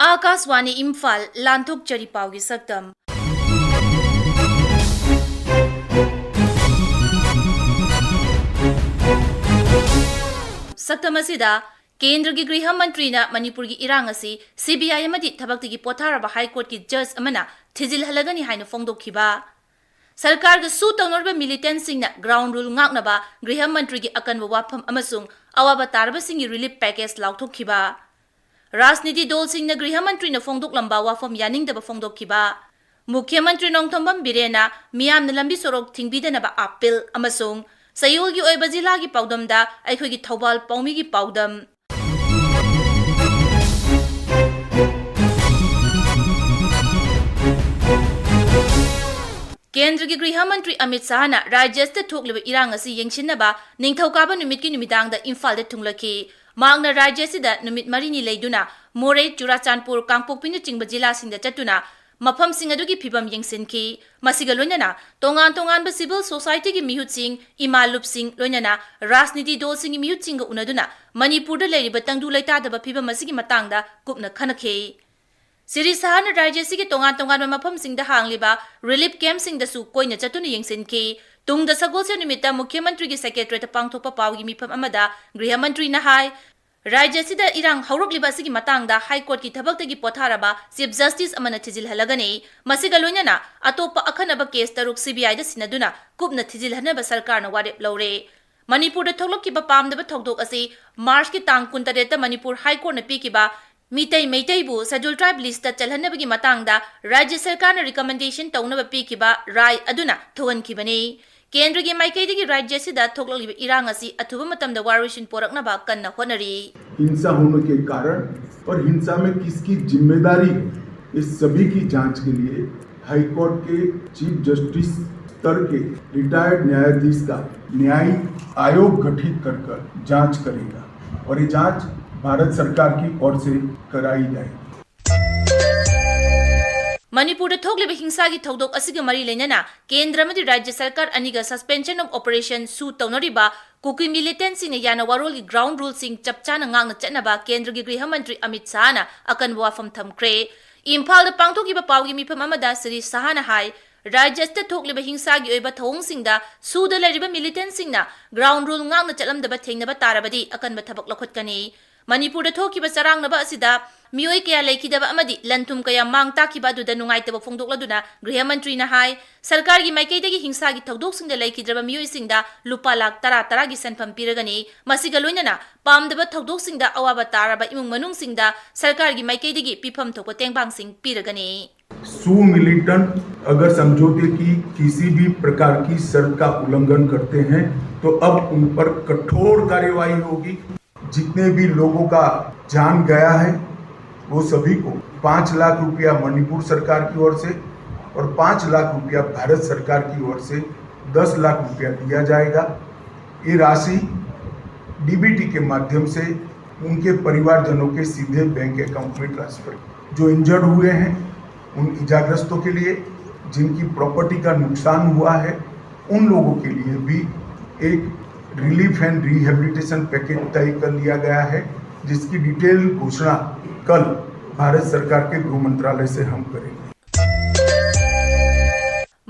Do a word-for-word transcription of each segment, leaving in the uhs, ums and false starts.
ꯑꯥꯀꯥꯁꯋꯥꯅꯤ ꯏꯝꯐꯥꯜ, ꯂꯥꯟꯊꯣꯛꯆꯔꯤ ꯄꯥꯎꯒꯤ ꯁꯛꯇꯝ꯫ ꯁꯛꯇꯝ ꯑꯁꯤꯗ, ꯀꯦꯟꯗ꯭ꯔꯒꯤ ꯒ꯭ꯔꯤꯍ ꯃꯟꯇ꯭ꯔꯤꯅ ꯃꯅꯤꯄꯨꯔꯒꯤ ꯏꯔꯥꯡ ꯑꯁꯤ ꯁꯤ ꯕꯤ ꯑꯥꯏ ꯑꯃꯗꯤ ꯊꯕꯛꯇꯒꯤ ꯄꯣꯊꯥꯔꯕ ꯍꯥꯏ ꯀꯣꯔꯠꯀꯤ ꯖꯖ ꯑꯃꯅ ꯊꯤꯖꯤꯜꯍꯜꯂꯒꯅꯤ ꯍꯥꯏꯅ ꯐꯣꯡꯗꯣꯛꯈꯤꯕ꯫ ꯁꯔꯀꯥꯔꯒ ꯁꯨ ꯇꯧꯅꯔꯤꯕ ꯃꯤꯂꯤꯇꯦꯟꯠꯁꯤꯡꯅ ꯒ꯭ꯔꯥꯎꯟ ꯔꯨꯜ ꯉꯥꯛꯅꯕ ꯒ꯭ꯔꯤꯍ ꯃꯟꯇ꯭ꯔꯤꯒꯤ ꯑꯀꯟꯕ ꯋꯥꯐꯝ ꯑꯃꯁꯨꯡ ꯑꯋꯥꯕ ꯇꯥꯔꯕꯁꯤꯡꯒꯤ ꯔꯤꯂꯤꯐ ꯄꯦꯀꯦꯖ ꯂꯥꯎꯊꯣꯛꯈꯤꯕ꯫ ꯔꯥꯖꯅꯤꯇꯤ ꯗꯣꯜꯁꯤꯡꯅ ꯒ꯭ꯔꯤꯍ ꯃꯟꯇ꯭ꯔꯤꯅ ꯐꯣꯡꯗꯣꯛꯂꯝꯕ ꯋꯥꯐꯝ ꯌꯥꯅꯤꯡꯗꯕ ꯐꯣꯡꯗꯣꯛꯈꯤꯕ꯫ ꯃꯨꯈ꯭ꯌ ꯃꯟꯇ꯭ꯔꯤ ꯅꯣꯡꯊꯣꯝꯕꯝ ꯕꯤꯔꯦꯟꯅ ꯃꯤꯌꯥꯝꯅ ꯂꯝꯕꯤ ꯁꯣꯔꯣꯛ ꯊꯤꯡꯕꯤꯗꯅꯕ ꯑꯥꯄꯤꯜ ꯑꯃꯁꯨꯡ ꯆꯌꯣꯜꯒꯤ ꯑꯣꯏꯕ ꯖꯤꯂꯥꯒꯤ ꯄꯥꯎꯗꯝꯗ ꯑꯩꯈꯣꯏꯒꯤ ꯊꯧꯕꯥꯜ ꯄꯥꯎꯃꯤꯒꯤ ꯄꯥꯎꯗꯝ꯫ ꯀꯦꯟꯗ꯭ꯔꯒꯤ ꯒ꯭ꯔꯤꯍ ꯃꯟꯇ꯭ꯔꯤ ꯑꯃꯤꯠ ꯁꯥꯍꯅ ꯔꯥꯖ꯭ꯌ ꯑꯁꯤꯗ ꯊꯣꯛꯂꯤꯕ ꯏꯔꯥꯡ ꯑꯁꯤ ꯌꯦꯡꯁꯤꯟꯅꯕ ꯅꯤꯡꯊꯧꯀꯥꯕ ꯅꯨꯃꯤꯠꯀꯤ ꯅꯨꯃꯤꯗꯥꯡꯗ ꯏꯝꯐꯥꯜꯗ ꯊꯨꯡꯂꯛꯈꯤ꯫ ꯃꯍꯥꯛꯅ ꯔꯥꯖ꯭ꯌ ꯑꯁꯤꯗ ꯅꯨꯃꯤꯠ ꯃꯔꯤꯅꯤ ꯂꯩꯗꯨꯅ ꯃꯣꯔꯦ, ꯆꯨꯔꯥꯆꯥꯟꯄꯨꯔ, ꯀꯥꯡꯄꯣꯛꯄꯤꯅꯆꯤꯡꯕ ꯖꯤꯂꯥꯁꯤꯡꯗ ꯆꯠꯇꯨꯅ ꯃꯐꯝꯁꯤꯡ ꯑꯗꯨꯒꯤ ꯐꯤꯕꯝ ꯌꯦꯡꯁꯤꯟꯈꯤ꯫ ꯃꯁꯤꯒ ꯂꯣꯏꯅꯅ ꯇꯣꯉꯥꯟ ꯇꯣꯉꯥꯟꯕ ꯁꯤꯚꯤꯜ ꯁꯣꯁꯥꯏꯇꯤꯒꯤ ꯃꯤꯍꯨꯠꯁꯤꯡ, ꯏꯃꯥ ꯂꯨꯞꯁꯤꯡ, ꯂꯣꯏꯅꯅ ꯔꯥꯖꯅꯤꯇꯤ ꯗꯣꯜꯁꯤꯡꯒꯤ ꯃꯤꯍꯨꯠꯁꯤꯡꯒ ꯎꯅꯗꯨꯅ ꯃꯅꯤꯄꯨꯔꯗ ꯂꯩꯔꯤꯕ ꯇꯪꯗꯨ ꯂꯩꯇꯥꯗꯕ ꯐꯤꯕꯝ ꯑꯁꯤꯒꯤ ꯃꯇꯥꯡꯗ ꯀꯨꯞꯅ ꯈꯟꯅꯈꯤ꯫ ꯁ꯭ꯔꯤ ꯁꯥꯍꯅ ꯔꯥꯖ꯭ꯌ ꯑꯁꯤꯒꯤ ꯇꯣꯉꯥꯟ ꯇꯣꯉꯥꯟꯕ ꯃꯐꯝꯁꯤꯡꯗ ꯍꯥꯡꯂꯤꯕ ꯔꯤꯂꯤꯐ ꯀꯦꯝꯞꯁꯤꯡꯗꯁꯨ ꯀꯣꯏꯅ ꯆꯠꯇꯨꯅ ꯌꯦꯡꯁꯤꯟꯈꯤ꯫ ꯇꯨꯡꯗ ꯁꯒꯣꯜꯁꯦꯟ ꯅꯨꯃꯤꯠꯇ ꯃꯨꯈ꯭ꯌ ꯃꯟꯇ꯭ꯔꯤꯒꯤ ꯁꯦꯀ꯭ꯔꯦꯇꯔꯤꯌꯦꯠꯇ ꯄꯥꯡꯊꯣꯛꯄ ꯄꯥꯎꯒꯤ ꯃꯤꯐꯝ ꯑꯃꯗ ꯒ꯭ꯔꯤꯍ ꯃꯟꯇ꯭ꯔꯤꯅ ꯍꯥꯏ, ꯔꯥꯖ꯭ꯌ ꯑꯁꯤꯗ ꯏꯔꯥꯡ ꯍꯧꯔꯛꯂꯤꯕ ꯑꯁꯤꯒꯤ ꯃꯇꯥꯡꯗ ꯍꯥꯏ ꯀꯣꯔꯠꯀꯤ ꯊꯕꯛꯇꯒꯤ ꯄꯣꯊꯥꯔꯕ ꯆꯤꯐ ꯖꯁꯇꯤꯁ ꯑꯃꯅ ꯊꯤꯖꯤꯜꯍꯜꯂꯒꯅꯤ꯫ ꯃꯁꯤꯒ ꯂꯣꯏꯅꯅ ꯑꯇꯣꯞꯄ ꯑꯈꯟꯅꯕ ꯀꯦꯁ ꯇꯔꯨꯛ ꯁꯤ ꯕꯤ ꯑꯥꯏꯗ ꯁꯤꯟꯅꯗꯨꯅ ꯀꯨꯞꯅ ꯊꯤꯖꯤꯜꯍꯟꯅꯕ ꯁꯔꯀꯥꯔꯅ ꯋꯥꯔꯦꯞ ꯂꯧꯔꯦ꯫ ꯃꯅꯤꯄꯨꯔꯗ ꯊꯣꯛꯂꯛꯈꯤꯕ ꯄꯥꯝꯗꯕ ꯊꯧꯗꯣꯛ ꯑꯁꯤ ꯃꯥꯔꯆꯀꯤ ꯇꯥꯡ ꯀꯨꯟꯇꯔꯦꯠꯇ ꯃꯅꯤꯄꯨꯔ ꯍꯥꯏ ꯀꯣꯔꯠꯅ ꯄꯤꯈꯤꯕ ꯃꯤꯇꯩ ꯃꯩꯇꯩꯕꯨ ꯁꯦꯗ꯭ꯌꯨꯜ ꯇ꯭ꯔꯥꯏꯕ ꯂꯤꯁꯇ ꯆꯜꯍꯟꯅꯕꯒꯤ ꯃꯇꯥꯡꯗ ꯔꯥꯖ꯭ꯌ ꯁꯔꯀꯥꯔꯅ ꯔꯤꯀꯃꯦꯟꯗꯦꯁꯟ ꯇꯧꯅꯕ ꯄꯤꯈꯤꯕ ꯔꯥꯏ ꯑꯗꯨꯅ ꯊꯣꯛꯍꯟꯈꯤꯕꯅꯤ꯫ ꯀꯦꯟꯗ꯭ꯔꯒꯤ ꯃꯥꯏꯀꯩꯗꯒꯤ ꯔꯥꯖ꯭ꯌ ꯑꯁꯤꯗ ꯊꯣꯛꯂꯛꯂꯤꯕ ꯏꯔꯥꯡ ꯑꯁꯤ ꯑꯊꯨꯕ ꯃꯇꯝꯗ ꯋꯥꯔꯣꯏꯁꯤꯟ ꯄꯣꯔꯛꯅꯕ ꯀꯟꯅ ꯍꯣꯠꯅꯔꯤ꯫ हिंसा होने के कारण और हिंसा में किसकी जिम्मेदारी है, इस सभी की जांच के लिए हाई कोर्ट के चीफ जस्टिस स्तर के रिटायर्ड न्यायाधीश का न्यायिक आयोग गठित कर कर जांच करेगा और ये जांच भारत सरकार की ओर से कराई जाएगी। ꯃꯅꯤꯄꯨꯔꯗ ꯊꯣꯛꯂꯤꯕ ꯍꯤꯡꯁꯥꯒꯤ ꯊꯧꯗꯣꯛ ꯑꯁꯤꯒ ꯃꯔꯤ ꯂꯩꯅꯅ ꯀꯦꯟꯗ꯭ꯔ ꯑꯃꯗꯤ ꯔꯥꯖ꯭ꯌ ꯁꯔꯀꯥꯔ ꯑꯅꯤꯒ suspension of operation ꯁꯨ ꯇꯧꯅꯔꯤꯕ ꯀꯨꯀꯤ militantꯁꯤꯡꯅ ꯌꯥꯅ ꯋꯥꯔꯣꯜꯒꯤ ground ruleꯁꯤꯡ ꯆꯞ ꯆꯥꯅ ꯉꯥꯛꯅ ꯆꯠꯅꯕ ꯀꯦꯟꯗ꯭ꯔꯒꯤ ꯒ꯭ꯔꯤꯍ ꯃꯟꯇ꯭ꯔꯤ ꯑꯃꯤꯠ ꯁꯍꯥꯅ ꯑꯀꯟꯕ ꯋꯥꯐꯝ ꯊꯝꯈ꯭ꯔꯦ꯫ ꯏꯝꯐꯥꯜꯗ ꯄꯥꯡꯊꯣꯛꯈꯤꯕ ꯄꯥꯎꯒꯤ ꯃꯤꯐꯝ ꯑꯃꯗ ꯁ꯭ꯔꯤ ꯁꯍꯥꯅ ꯍꯥꯏ, ꯔꯥꯖ꯭ꯌ ꯑꯁꯤꯗ ꯊꯣꯛꯂꯤꯕ ꯍꯤꯡꯁꯥꯒꯤ ꯑꯣꯏꯕ ꯊꯧꯑꯣꯡꯁꯤꯡꯗ ꯁꯨꯗ ꯂꯩꯔꯤꯕ militantꯁꯤꯡꯅ ground rule ꯉꯥꯛꯅ ꯆꯠꯂꯝꯗꯕ ꯊꯦꯡꯅꯕ ꯇꯥꯔꯕꯗꯤ ꯑꯀꯟꯕ ꯊꯕꯛ ꯂꯧꯈꯠꯀꯅꯤ꯫ ꯃꯅꯤꯄꯨꯔꯗ ꯊꯣꯛꯈꯤꯕ ꯆꯔꯥꯡꯅꯕ ꯑꯁꯤꯗ ꯃꯤꯑꯣꯏ ꯀꯌꯥ ꯂꯩꯈꯤꯗꯕ ꯑꯃꯗꯤ ꯂꯟ ꯊꯨꯝ ꯀꯌꯥ ꯃꯥꯡ ꯇꯥꯛꯈꯤꯕ ꯑꯗꯨꯗ ꯅꯨꯡꯉꯥꯏꯇꯕ ꯐꯣꯡꯗꯣꯛꯂꯗꯨꯅ ꯒ꯭ꯔꯤꯍ ꯃꯟꯇ꯭ꯔꯤꯅ ꯍꯥꯏ, ꯁꯔꯀꯥꯔꯒꯤ ꯃꯥꯏꯀꯩꯗꯒꯤ ꯍꯤꯡꯁꯥꯒꯤ ꯊꯧꯗꯣꯛꯁꯤꯡꯗ ꯂꯩꯈꯤꯗ꯭ꯔꯕ ꯃꯤꯑꯣꯏꯁꯤꯡꯗ ꯂꯨꯄꯥ ꯂꯥꯈ ꯇꯔꯥ ꯇꯔꯥꯒꯤ ꯁꯦꯟꯐꯝ ꯄꯤꯔꯒꯅꯤ꯫ ꯃꯁꯤꯒ ꯂꯣꯏꯅꯅ ꯄꯥꯝꯗꯕ ꯊꯧꯗꯣꯛꯁꯤꯡꯗ ꯑꯋꯥꯕ ꯇꯥꯔꯕ ꯏꯃꯨꯡ ꯃꯅꯨꯡꯁꯤꯡꯗ ꯁꯔꯀꯥꯔꯒꯤ ꯃꯥꯏꯀꯩꯗꯒꯤ ꯄꯤꯐꯝ ꯊꯣꯛꯄ ꯇꯦꯡꯕꯥꯡꯁꯤꯡ ꯄꯤꯔꯒꯅꯤ꯫ सू मिलिटेंट अगर समझौते की किसी भी प्रकार की शर्त का उल्लंघन करते हैं तो अब उन पर कठोर कार्यवाही होगी। जितने भी लोगों का जान गया है, वो सभी को पाँच लाख रुपया मणिपुर सरकार की ओर से और पाँच लाख रुपया भारत सरकार की ओर से दस लाख रुपया दिया जाएगा। ये राशि डीबीटी के माध्यम से उनके परिवारजनों के सीधे बैंक अकाउंट में ट्रांसफर। जो इंजर्ड हुए हैं, उन इजाग्रस्तों के लिए, जिनकी प्रॉपर्टी का नुकसान हुआ है, उन लोगों के लिए भी एक रिलीफ एंड रिहेबिलिटेशन पैकेज तय कर लिया गया है, जिसकी डिटेल घोषणा कल भारत सरकार के गृह मंत्रालय से हम करेंगे।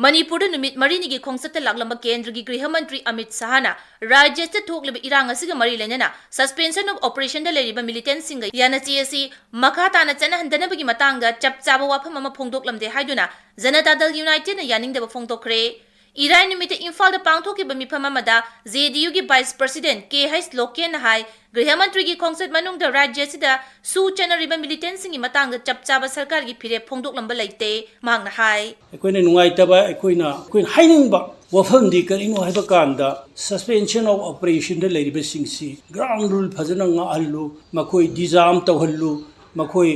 ꯃꯅꯤꯄꯨꯔꯗ ꯅꯨꯃꯤꯠ ꯃꯔꯤꯅꯤꯒꯤ ꯈꯣꯡꯆꯠꯇ ꯂꯥꯛꯂꯝꯕ ꯀꯦꯟꯗ꯭ꯔꯒꯤ ꯒ꯭ꯔꯤꯍ ꯃꯟꯇ꯭ꯔꯤ ꯑꯃꯤꯠ ꯁꯍꯥꯅ ꯔꯥꯖ꯭ꯌ ꯑꯁꯤꯗ ꯊꯣꯛꯂꯤꯕ ꯏꯔꯥꯡ ꯑꯁꯤꯒ ꯃꯔꯤ ꯂꯩꯅꯅ suspension of operationꯗ ꯂꯩꯔꯤꯕ militantꯁꯤꯡꯒ ꯌꯥꯅꯆꯦ ꯑꯁꯤ ꯃꯈꯥ ꯇꯥꯅ ꯆꯠꯅꯍꯟꯗꯅꯕꯒꯤ ꯃꯇꯥꯡꯗ ꯆꯞ ꯆꯥꯕ ꯋꯥꯐꯝ ꯑꯃ ꯐꯣꯡꯗꯣꯛꯂꯝꯗꯦ ꯍꯥꯏꯗꯨꯅ ꯖꯅꯇꯥ ꯗꯜ ꯌꯨꯅꯥꯏꯇꯦꯗꯅ ꯌꯥꯅꯤꯡꯗꯕ ꯐꯣꯡꯗꯣꯛꯈ꯭ꯔꯦ꯫ ꯏꯔꯥꯏ ꯅꯨꯃꯤꯠꯇ ꯏꯝꯐꯥꯜꯗ ꯄꯥꯡꯊꯣꯛꯈꯤꯕ ꯃꯤꯐꯝ ꯑꯃꯗ ꯖꯦꯗꯤꯌꯨꯒꯤ vice president ꯀꯦ ꯍꯩꯆ ꯂꯣꯀꯦꯟꯅ ꯍꯥꯏ, ꯒ꯭ꯔꯤꯍ ꯃꯟꯇ꯭ꯔꯤꯒꯤ ꯈꯣꯡꯆꯠ ꯃꯅꯨꯡꯗ ꯔꯥꯖ꯭ꯌ ꯑꯁꯤꯗ ꯁꯨ ꯆꯠꯅꯔꯤꯕ militantꯁꯤꯡꯒꯤ ꯃꯇꯥꯡꯗ ꯆꯞ ꯆꯥꯕ ꯁꯔꯀꯥꯔꯒꯤ ꯐꯤꯔꯦꯞ ꯐꯣꯡꯗꯣꯛꯂꯝꯕ ꯂꯩꯇꯦ꯫ ꯃꯍꯥꯛꯅ ꯍꯥꯏ, ꯑꯩꯈꯣꯏꯅ ꯅꯨꯡꯉꯥꯏꯇꯕ, ꯑꯩꯈꯣꯏꯅ, ꯑꯩꯈꯣꯏꯅ ꯍꯥꯏꯅꯤꯡꯕ ꯋꯥꯐꯝꯗꯤ ꯀꯔꯤꯅꯣ ꯍꯥꯏꯕ ꯀꯥꯟꯗ, suspension of operationꯗ ꯂꯩꯔꯤꯕꯁꯤꯡꯁꯤ ground rule ꯐꯖꯅ ꯉꯥꯛꯍꯜꯂꯨ, ꯃꯈꯣꯏ disarm ꯇꯧꯍꯜꯂꯨ, ꯃꯈꯣꯏ,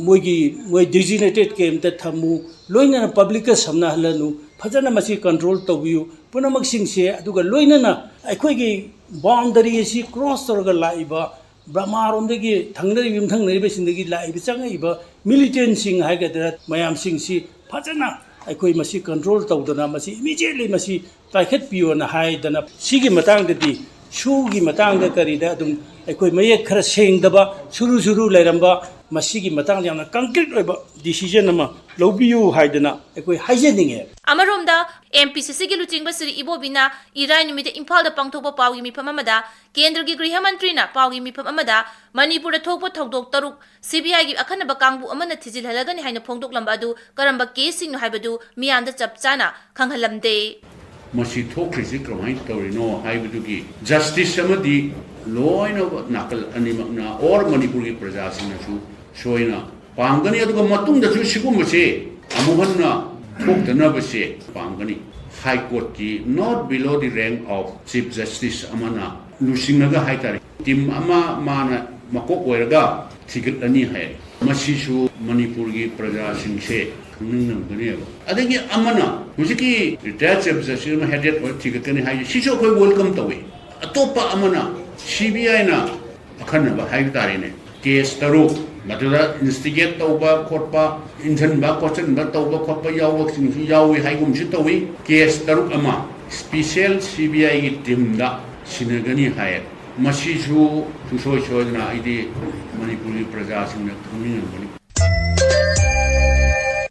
ꯃꯣꯏꯒꯤ, ꯃꯣꯏ designated campꯇ ꯊꯝꯃꯨ, ꯂꯣꯏꯅꯅ publicꯀ ꯁꯝꯅꯍꯜꯂꯅꯨ, ꯐꯖꯅ ꯃꯁꯤ control ꯇꯧꯕꯤꯌꯨ꯫ ꯄꯨꯝꯅꯃꯛꯁꯤꯡꯁꯦ, ꯑꯗꯨꯒ ꯂꯣꯏꯅꯅ ꯑꯩꯈꯣꯏꯒꯤ boundary ꯑꯁꯤ cross ꯇꯧꯔꯒ ꯂꯥꯛꯏꯕ ꯕ꯭ꯔꯍꯃꯥꯔꯣꯝꯗꯒꯤ ꯊꯪꯅꯔꯤꯕ ꯌꯨꯝꯊꯪꯅꯔꯤꯕꯁꯤꯡꯗꯒꯤ ꯂꯥꯛꯏꯕ ꯆꯪꯉꯛꯏꯕ ꯃꯤꯂꯤꯇꯦꯟꯁꯤꯡ ꯍꯥꯏꯒꯗ꯭ꯔꯥ, ꯃꯌꯥꯝꯁꯤꯡꯁꯤ ꯐꯖꯅ ꯑꯩꯈꯣꯏ ꯃꯁꯤ ꯀꯟꯇ꯭ꯔꯣꯜ ꯇꯧꯗꯅ ꯃꯁꯤ ꯏꯃꯤꯗꯤꯌꯦꯠꯂꯤ ꯃꯁꯤ ꯄꯥꯏꯈꯠꯄꯤꯌꯣꯅ ꯍꯥꯏꯗꯅ, ꯁꯤꯒꯤ ꯃꯇꯥꯡꯗꯗꯤ ꯁꯨꯒꯤ ꯃꯇꯥꯡꯗ ꯀꯔꯤꯗ ꯑꯗꯨꯝ ꯑꯩꯈꯣꯏ ꯃꯌꯦꯛ ꯈꯔ ꯁꯦꯡꯗꯕ, ꯁꯨꯔꯨ ꯁꯨꯔꯨ ꯂꯩꯔꯝꯕ, ꯃꯁꯤꯒꯤ ꯃꯇꯥꯡꯗ ꯌꯥꯝꯅ ꯀꯪꯀ꯭ꯔꯤꯠ ꯑꯣꯏꯕ ꯗꯤꯁꯤꯖꯟ ꯑꯃ ꯂꯧꯕꯤꯌꯨ ꯍꯥꯏꯗꯅ ꯑꯩꯈꯣꯏ ꯍꯥꯏꯖꯅꯤꯡꯉꯦ꯫ ꯑꯃꯔꯣꯝꯗ, ꯑꯦꯝ ꯄꯤ ꯁꯤ ꯁꯤꯒꯤ ꯂꯨꯆꯤꯡꯕ ꯁ꯭ꯔꯤ ꯏꯕꯣꯕꯤꯅ ꯏꯔꯥꯏ ꯅꯨꯃꯤꯠꯇ ꯏꯝꯐꯥꯜꯗ ꯄꯥꯡꯊꯣꯛꯄ ꯄꯥꯎꯒꯤ ꯃꯤꯐꯝ ꯑꯃꯗ ꯀꯦꯟꯗ꯭ꯔꯒꯤ ꯒ꯭ꯔꯤꯍ ꯃꯟꯇ꯭ꯔꯤꯅ ꯄꯥꯎꯒꯤ ꯃꯤꯐꯝ ꯑꯃꯗ ꯃꯅꯤꯄꯨꯔꯗ ꯊꯣꯛꯄ ꯊꯧꯗꯣꯛ ꯇꯔꯨꯛ ꯁꯤ ꯕꯤ ꯑꯥꯏꯒꯤ ꯑꯈꯟꯅꯕ ꯀꯥꯡꯕꯨ ꯑꯃꯅ ꯊꯤꯖꯤꯜꯍꯜꯂꯒꯅꯤ ꯍꯥꯏꯅ ꯐꯣꯡꯗꯣꯛꯂꯝꯕ ꯑꯗꯨ ꯀꯔꯝꯕ ꯀꯦꯁꯁꯤꯡꯅꯣ ꯍꯥꯏꯕꯗꯨ ꯃꯤꯌꯥꯝꯗ ꯆꯞ ꯆꯥꯅ ꯈꯪꯍꯜꯂꯝꯗꯦ꯫ ꯃꯁꯤ ꯊꯣꯛꯈ꯭ꯔꯤꯁꯤ ꯀꯃꯥꯏꯅ ꯇꯧꯔꯤꯅꯣ ꯍꯥꯏꯕꯗꯨꯒꯤ ꯖꯁꯇꯤꯁ ꯑꯃꯗꯤ ꯂꯣꯏꯅ ꯅꯥꯀꯜ ꯑꯅꯤꯃꯛꯅ ꯑꯣꯔ ꯃꯅꯤꯄꯨꯔꯒꯤ ꯄ꯭ꯔꯖꯥꯁꯤꯡꯅꯁꯨ ꯁꯣꯏꯅ ꯄꯥꯝꯒꯅꯤ, ꯑꯗꯨꯒ ꯃꯇꯨꯡꯗꯁꯨ ꯁꯤꯒꯨꯝꯕꯁꯦ ꯑꯃꯨꯛ ꯍꯟꯅ ꯊꯣꯛꯇꯅꯕꯁꯦ ꯄꯥꯝꯒꯅꯤ꯫ ꯍꯥꯏ ꯀꯣꯔꯠꯀꯤ not below the rank of Chief Justice ꯑꯃꯅ ꯂꯨꯆꯤꯡꯉꯒ ꯍꯥꯏꯇꯥꯔꯦ, ꯇꯤꯝ ꯑꯃ ꯃꯥꯅ ꯃꯀꯣꯛ ꯑꯣꯏꯔꯒ ꯊꯤꯒꯠꯂꯅꯤ ꯍꯥꯏ꯫ ꯃꯁꯤꯁꯨ ꯃꯅꯤꯄꯨꯔꯒꯤ ꯄ꯭ꯔꯖꯥꯁꯤꯡꯁꯦ ꯈꯪꯅꯤꯡꯂꯝꯒꯅꯦꯕ꯫ ꯑꯗꯒꯤ ꯑꯃꯅ ꯍꯧꯖꯤꯛꯀꯤ ꯔꯤꯇꯥꯌꯔ ꯆꯤꯐ ꯖꯁꯇꯤꯁ ꯑꯃ ꯍꯦꯗꯦꯠ ꯑꯣꯏꯔ ꯊꯤꯒꯠꯀꯅꯤ ꯍꯥꯏꯁꯦ, ꯁꯤꯁꯨ ꯑꯩꯈꯣꯏ ꯋꯦꯜꯀꯝ ꯇꯧꯏ꯫ ꯑꯇꯣꯞꯄ ꯑꯃꯅ ꯁꯤ ꯕꯤ ꯑꯥꯏꯅ ꯑꯈꯟꯅꯕ ꯍꯥꯏꯕ ꯇꯥꯔꯦꯅꯦ, ꯀꯦꯁ ꯇꯔꯨꯛ ꯃꯗꯨꯗ ꯏꯟꯁꯇꯤꯒꯦꯠ ꯇꯧꯕ ꯈꯣꯠꯄ, ꯏꯟꯁꯤꯟꯕ ꯈꯣꯠꯆꯤꯟꯕ ꯇꯧꯕ ꯈꯣꯠꯄ ꯌꯥꯎꯕꯁꯤꯡꯁꯨ ꯌꯥꯎꯏ ꯍꯥꯏꯒꯨꯝꯁꯨ ꯇꯧꯏ꯫ ꯀꯦꯁ ꯇꯔꯨꯛ ꯑꯃ ꯁ꯭ꯄꯤꯁꯦꯜ ꯁꯤ ꯕꯤ ꯑꯥꯏꯒꯤ ꯇꯤꯝꯗ ꯁꯤꯟꯅꯒꯅꯤ ꯍꯥꯏ꯫ ꯃꯁꯤꯁꯨ ꯁꯨꯡꯁꯣꯏ ꯁꯣꯏꯗꯅ ꯑꯩꯗꯤ ꯃꯅꯤꯄꯨꯔꯒꯤ ꯄ꯭ꯔꯖꯥꯁꯤꯡꯅ ꯈꯪꯅꯤꯡꯉꯝꯒꯅꯤ꯫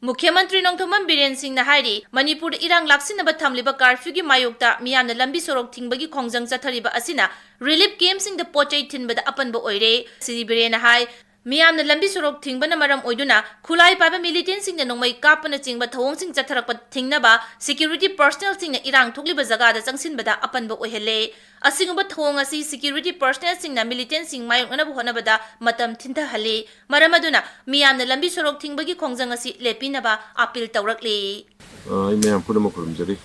ꯃꯨꯈ꯭ꯌ ꯃꯟꯇ꯭ꯔꯤ ꯅꯣꯡꯊꯣꯝꯕꯝ ꯕꯤꯔꯦꯟ ꯁꯤꯡꯅ ꯍꯥꯏꯔꯤ, ꯃꯅꯤꯄꯨꯔꯗ ꯏꯔꯥꯡ ꯂꯥꯛꯁꯤꯟꯅꯕ ꯊꯝꯂꯤꯕ ꯀꯥꯔꯐ꯭ꯌꯨꯒꯤ ꯃꯥꯌꯣꯛꯇ ꯃꯤꯌꯥꯝꯅ ꯂꯝꯕꯤ ꯁꯣꯔꯣꯛ ꯊꯤꯡꯕꯒꯤ ꯈꯣꯡꯖꯪ ꯆꯠꯊꯔꯤꯕ ꯑꯁꯤꯅ ꯔꯤꯂꯤꯐ ꯀꯦꯝꯞꯁꯤꯡꯗ ꯄꯣꯠ ꯆꯩ ꯊꯤꯟꯕꯗ ꯑꯄꯟꯕ ꯑꯣꯏꯔꯦ꯫ ꯁ꯭ꯔꯤ ꯕꯤꯔꯦꯟꯅ ꯍꯥꯏ, ꯃꯤꯌꯥꯝꯅ ꯂꯝꯕꯤ ꯁꯣꯔꯣꯛ ꯊꯤꯡꯕꯅ ꯃꯔꯝ ꯑꯣꯏꯗꯨꯅ ꯈꯨꯠꯂꯥꯏ ꯄꯥꯏꯕ ꯃꯤꯂꯤꯇꯦꯟꯁꯤꯡꯅ ꯅꯣꯡꯃꯩ ꯀꯥꯞꯄꯅꯆꯤꯡꯕ ꯊꯧꯑꯣꯡꯁꯤꯡ ꯆꯠꯊꯔꯛꯄ ꯊꯤꯡꯅꯕ ꯁꯦꯀ꯭ꯌꯨꯔꯤꯇꯤ ꯄꯔꯁꯅꯦꯜꯁꯤꯡꯅ ꯏꯔꯥꯡ ꯊꯣꯛꯂꯤꯕ ꯖꯒꯥꯗ ꯆꯪꯁꯤꯟꯕꯗ ꯑꯄꯟꯕ ꯑꯣꯏꯍꯜꯂꯦ꯫ ꯑꯁꯤꯒꯨꯝꯕ ꯊꯧꯑꯣꯡ ꯑꯁꯤ ꯁꯦꯀ꯭ꯌꯨꯔꯤꯇꯤ ꯄꯔꯁꯅꯦꯜꯁꯤꯡꯅ ꯃꯤꯂꯤꯇꯦꯟꯁꯤꯡ ꯃꯥꯌꯣꯛꯅꯅꯕ ꯍꯣꯠꯅꯕꯗ ꯃꯇꯝ ꯊꯤꯟꯊꯍꯜꯂꯤ꯫ ꯃꯔꯝ ꯑꯗꯨꯅ ꯃꯤꯌꯥꯝꯅ ꯂꯝꯕꯤ ꯁꯣꯔꯣꯛ ꯊꯤꯡꯕꯒꯤ ꯈꯣꯡꯖꯪ ꯑꯁꯤ ꯂꯦꯞꯄꯤꯅꯕ ꯑꯥꯄꯤꯜ ꯇꯧꯔꯛꯂꯤ꯫ ꯑ, ꯑꯩ ꯃꯌꯥꯝ ꯄꯨꯝꯅꯃꯛ ꯈꯨꯔꯨꯝꯖꯔꯤ꯫